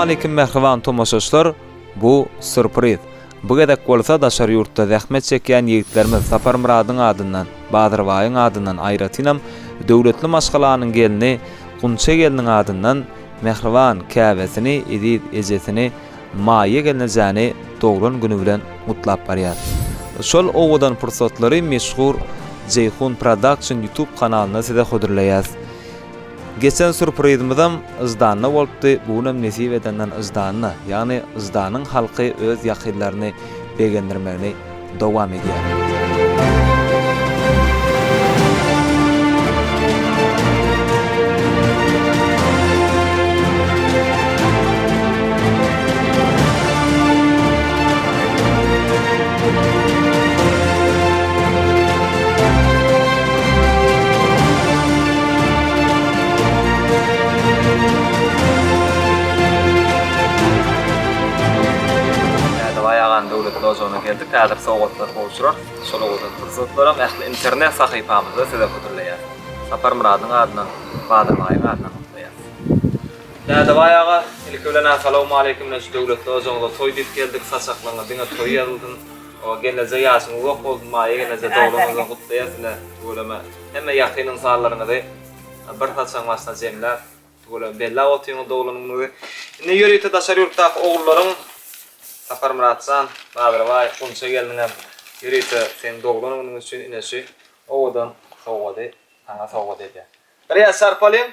Salowmaleýkim mähriban tomaşaçylar bu sürpriz. Bu gezek bolsa daşary ýurtda zähmet çekýän ýigitlerimiz Saparmyradyň adyndan, Bazarbaýyň adyndan aýratynam döwletli maşgalanyň gelni Gunça gelniň adyndan mähriban käbesini eziz ejesini Maýa gelnejäni doglan güni bilen gutlap barýar. Şol owadan pursatlary meşhur Jeýhun Production YouTube kanalynda size hödürleýäs. Geçen sürprizimizem Yždanda bolupdy, bu günem nesip edenden Yždanda, ýagny Yždanyň halky öz ýakynlaryny begendirmegini dowam edýär. Dädebaý aganyň döwletli ojagyna geldik. Häzir sowgatlar gowşurar. Şol owadan pursatlaram ähli internet sahypamyzda size hödürleýäris. Saparmyradyň adyndan, Bazarbaýyň adyndan gutlaýarys. Dädebaý aga, ilki bilen-ä salowmaleýkim bilen şu döwletli ojagyňyza toý diýip geldik. Saçaklaryňyza diňe toý ýazylsyn. Oba gelneje ýaşyň uzak bolsun Maýa gelneje doglan günüňizi gutlaýas ine tüweleme hemme ýakyn ynsanlaryňyzy bir saçagyň başyna jemläp tüweleme belläp otyňyz doglan günüňizi indi ýörite daşary ýurtdaky ogullaryň Saparmyratjan Bazarbaý Gunça gelniňem ýörite seň doglan günüň üçin ine şu owadan sowgady saňa sowgat edýän bir ýaş çarpalyň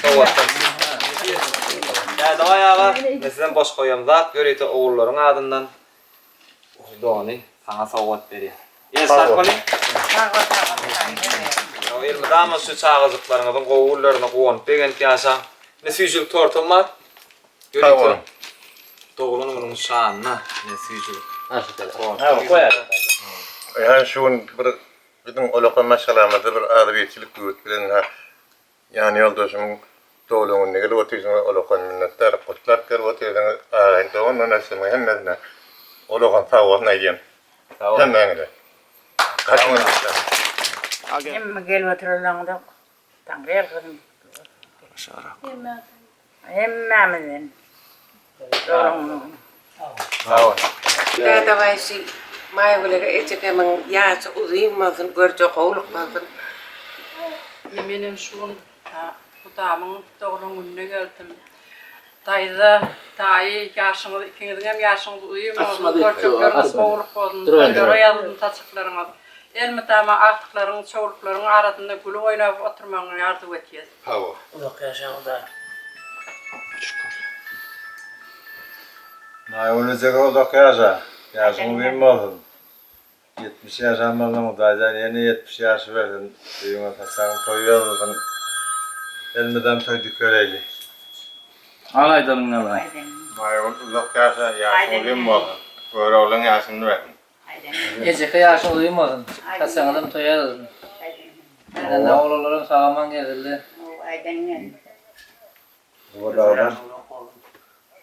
sowgatdan Dädebaý aga ine sizem boş goýamzak ýörite ogullaryň adyndan Dony saňa sowgat berýär. El çarpalyň. Sag bol, sag bol. Elmydama şu çagajyklaryňyzyň gowy günlerine guwanyp begenip ýaşaň. Ine süýjülik tortum bar. Sag boluň. Doglan günüň şanyna ine süýjülik tort. Ýa şu gün bir biziň olakan maşgalamyzda bir agzybirçilik ýurt bilen Ýan ýoldaşymyň doglan gününe gelip otyrsyňyz, olakan minnetdar, gutlap gelip otyrsyňyz, agaýyn dogan donaşlaryň hemmesine olakan sag bolsun aýdýan. Hemmäňize. Gaty minnetdar. Hemme gelip oturanlaryňyza Taňry ýalkasyn. Hemmämizden. Dädebaý şu Maýagülege ejekemiň ýaşy uzyn bolsun, görje gowluk bolsun. Menem şu gün gudamyň doglan gününe geldim. Daýza, daýy ýaşyňyz ikiňiziňem ýaşyňyz uzyn bolsun, görjekleriňiz gowluk bolsun, toýlara ýazylsyn saçaklaryňyz. Elmydama agtyklaryň, çowluklaryň arasynda gülüp oýnap oturmagyňy arzuw etýäs. Hawa. Uzak ýaşa Hudaý. Maýgül ejeke uzak ýaşa. Ýaşyň uzyn bolsun. 70 ýaşan bolsaň Hudaýjan ýene 70 ýaşy bersin. Öýüňe saçagyň toý ýazylsyn. Elmydam toý dikereýli. Al aýdalyň nalaý. Maýgül uzak ýaşa, ýaşyň uzyn bolsun. Göroglyň ýaşyny bersin. Ejeke ýaşyň uzyn bolsun. Saçagyňyzam toý ýazylsyn. Ene oglanlaram sag-aman gezildi.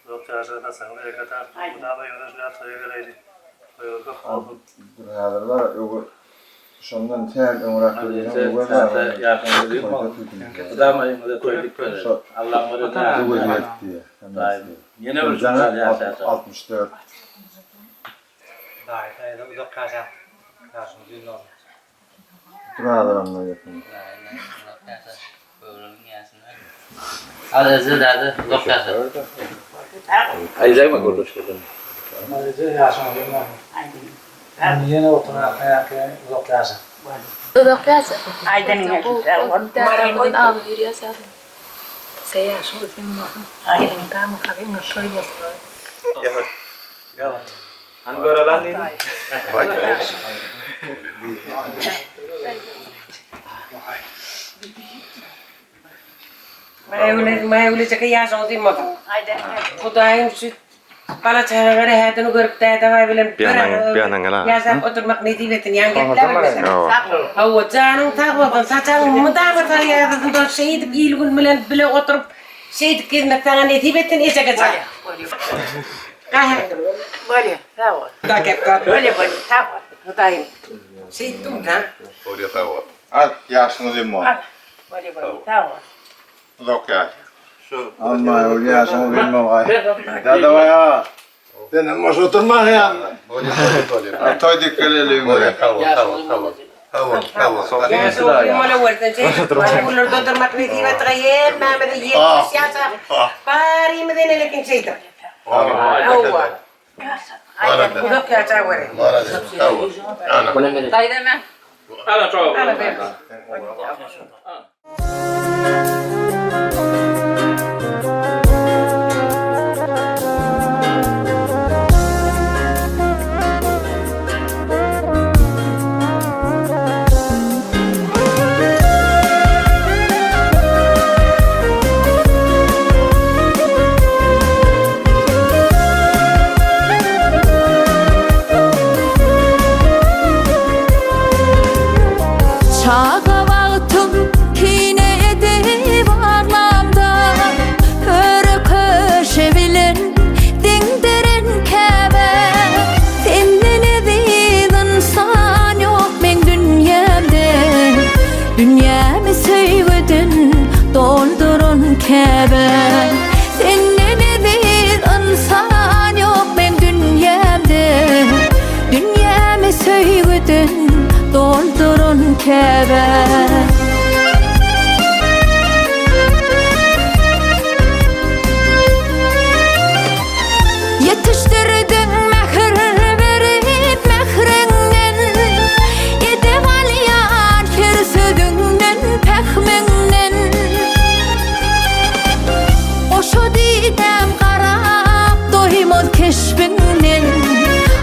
Uzak ýaşa saçagyň bereket artsyn mydama ýöne toýa geleýli toýlar köp bolsun. Dur häzir bar öwür şondan sähel öňräk gelýän öwür bar. Ýaşyň uzyn bolsun. Mydama öýüňize toý dikmeli. Allaň bereni ýaşa. Ýene bir ýaşa. 64. Daýy daýza uzak ýaşaň. Ýaşyň uzyn bolsun. Dur häzir onda getir. Uzak ýaşa. Göwreliň ýaşyny ber. Al eje däde uzak ýaşa. Aýdaýma gürleşdirdim. Eje ýaşyň uzyn bolsun. Indi ýene oturan ýaky uzak ýaşa. Uzak ýaşa. Aýdanyňa sag bol. Dädemiziň agzybir ýaşasyn. Eje ýaşyň uzyn bolsun. Elmydama halyňa toý bolsun. Hany görelan diýdim. Maýagül ejeke ýaşyň uzyn bolsun. Hudaýym şu bala çagaň rähätini görüp dädebaý bilen bir ýaşap oturmak nesip etsin. Ýaňy gepläbermesem. Hawa janyň sag bolsun, saçagyň mydama sag ýazylsyn dost şeýdip il gün bilen bile oturyp şeýdip gezmek saňa nesip etsin ejeke jan. Bolýa, sag bol. Bolýa, bolýa, sag bol. Hudaýym şeýtdim ha. Bolýa sag bol. Al ýaşyň uzyn bolsun. Bolýa, bolýa, sag bol. Uzak ýaşa. Almaý ol ýaşyň uzyn bolgaý. Dadabaý aga. Senem boş oturma ýanynda. Bolýar. Toý dik geleli. Bolýar, sag bol, sag bol, sag bol. Sag bol, sag bol. Ýaşyň uzyn bolawersin şeýdip günler doldurmak nesip etgaý hemmämize 70 ýaşap barymyz enelekin şeýdip. Hawa. Uzak ýaşaweri. Sag bol. Ana. Daýza men. Ana çok. Ana ber. Çaga wagtym kine edip aglamda, Höre-köşe bilen diňdirin käbä. Senden eziz ynsan ýok meň dünýämde, Dünýämi söýgüden dolduran käbä. Senden eziz ynsan ýok meň dünýämde, Dünýämi söýgüden dolduran käbä. Ýetişdirdiň mähir berip mähriňden, Edep alýan her sözüňden, pähmiňden. Goşa didäm garap doýmaz keşbiňden,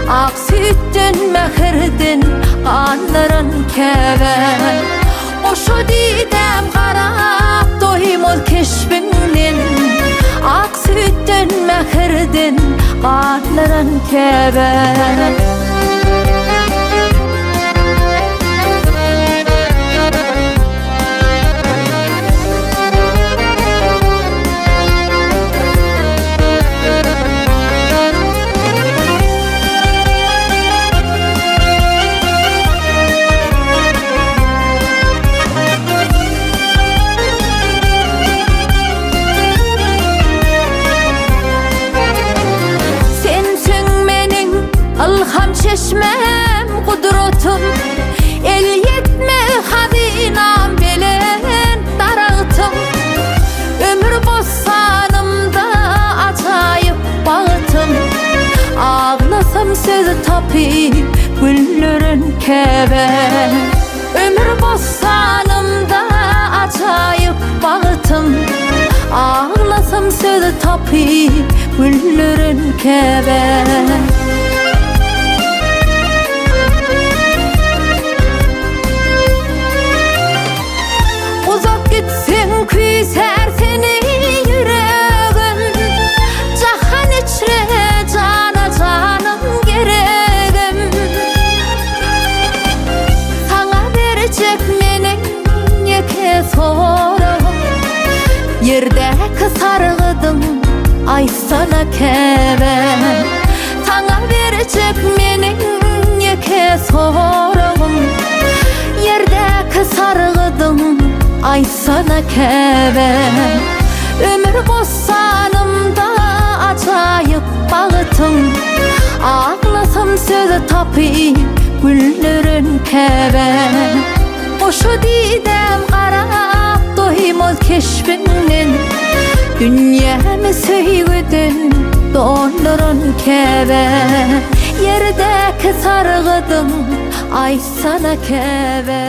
Ak süýtden, mähirden gandyran käbä. Goşa didäm garap doýmaz keşbiňden, Ak süýtden, mähirden gandyran käbä. Sensiň meniň ylham çeşmäm, gudratym, Elýetmez hazynam, belent daragtym. Ömür bossanymda ajaýyp bagtym, Aglasam söz tapyp güldüren käbä. Ömür bossanymda ajaýyp bagtym, Aglasam söz tapyp güldüren käbä. Uzak gitseň küýsär seni ýüregim, Jahan içre jana janym geregim. Saňa berjek meniň ýeke soragym, Ýerdäki sargydyň aýtsana käbä. Saňa berjek meniň ýeke soragym, Ýerdäki sargydyň aýtsana käbä. Ömür bossanymda ajaýyp bagtym, Aglasam söz tapyp güldüren käbä. Goşa didäm garap doýmaz keşbiňden, Dünýämi söýgüden dolduran käbä. Ýerdäki sargydyň aýtsana käbä.